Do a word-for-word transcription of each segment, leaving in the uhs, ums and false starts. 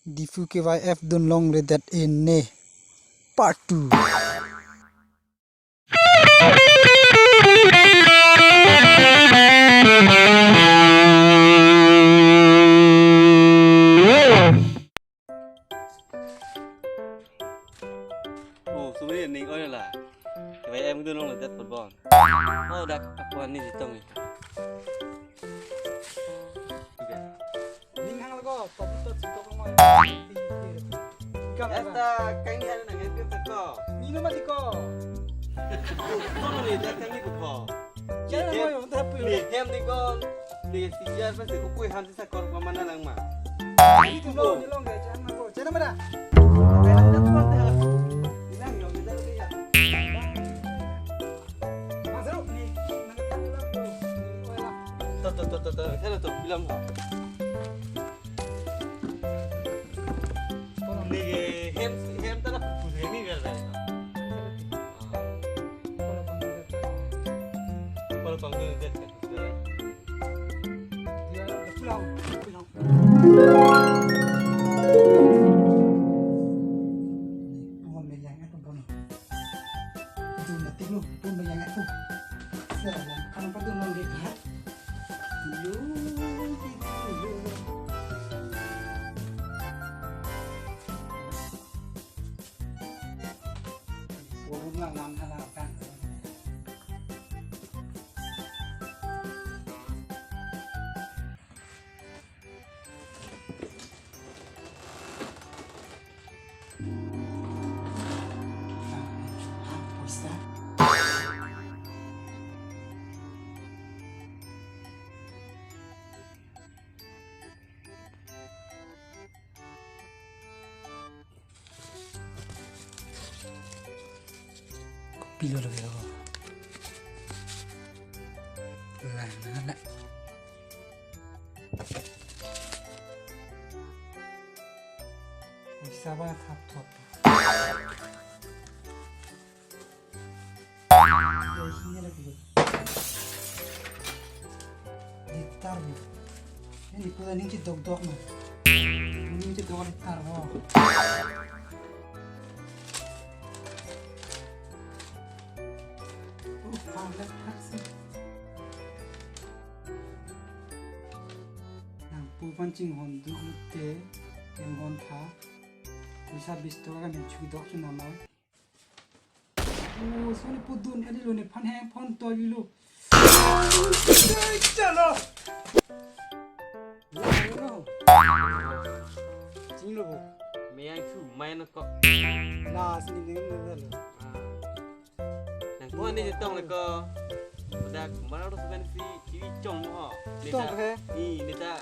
Diphu K Y F dun longledet ene part two. Oh, sumri ning oi la. K Y F dun longledet football. Oh, dak akuan ni jitong ni. Ning hang lago, top top top top. Kam Esta, kang ni ada nang F P S ko. Ni nama di ko. Kono ni, dak kang ni ko. Jangan Ni mau yang tak ni pun. Hem ni ko. Ni si jar pasti ukui han si sakor pamana lang ma. Ni tu lo, ni long gaya, jangan mau. Jangan mana? Bilang yang kita lebih ya. Masuk ni, nang kan bilang tu. Ni, oh ya. To, to, to, to, to. Sana to, bilang. Ni hem, hem ta na pupus hem ni biar dah. Kalau panggung dia. Dia pulang, pulang. Bukan yang itu, Bang. Itu nanti lu pun banyak aku. Sekarang kan apa tuh mau lihat? Lu gitu. Urung lang lang hana kan. Kopilo lagi ako. Wala na la. Usa ba thap thap. Litar ni. Ini pula ning cedok dok na. Ning cedok litar ho. Uh, palet taksi. Nangpu panchinghon duk te, enghon tha. Bisa bis toka kan chui dok chu nama. Oh, suni pudun adi lo ne phan hang phan to yu lo. Chalo. Ching lo bo. Meyang chu mai na ko. La sini ne ne lo. Nangpu ani jetong le ko. Dak mana ro seven si T V chong ho. Tong he. I neta.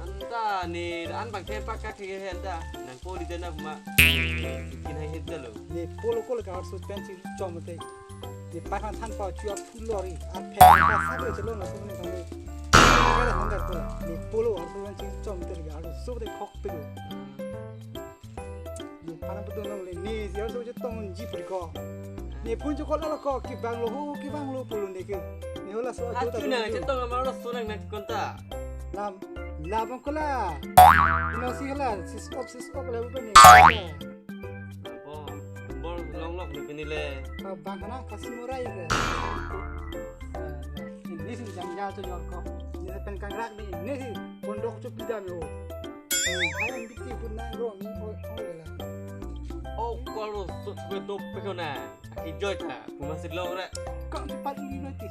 Anta ne an bang ten pak kak he anta. Nangpu di tena ma. Kin hai het lo. Ne polo kolo ka arso pen si chom te. Ne pa han than pa chu ap phu lori. Ar phe pa sa le chalo na so ne tang le. Ka le han dar ko. Ne polo arso pen si chom te ga arso de khok te lo. Ne pa na pa dun long le. Ne si arso je tong ji pri ko. Ne phun chu ko la ko ki bang lo ho ki bang lo polo ne ke. Ne ho la so. Achu na chetong ma lo so nang na konta. Lam, lam ko la. Ino si la, sis op, sis op la bu ne. Bol, bol long lok ne pini le. Ka bang kana ka simurai ke. Ini si jam ja to jor ko. Ini pen kangrak ni, ini si pondok chu pidam yo. Hai ang biti pun nang ro ni oi oi la. Oh, kalau sut ke dop pe ko na. Aki joy ta, puma si long re. Kang cepat ini nanti.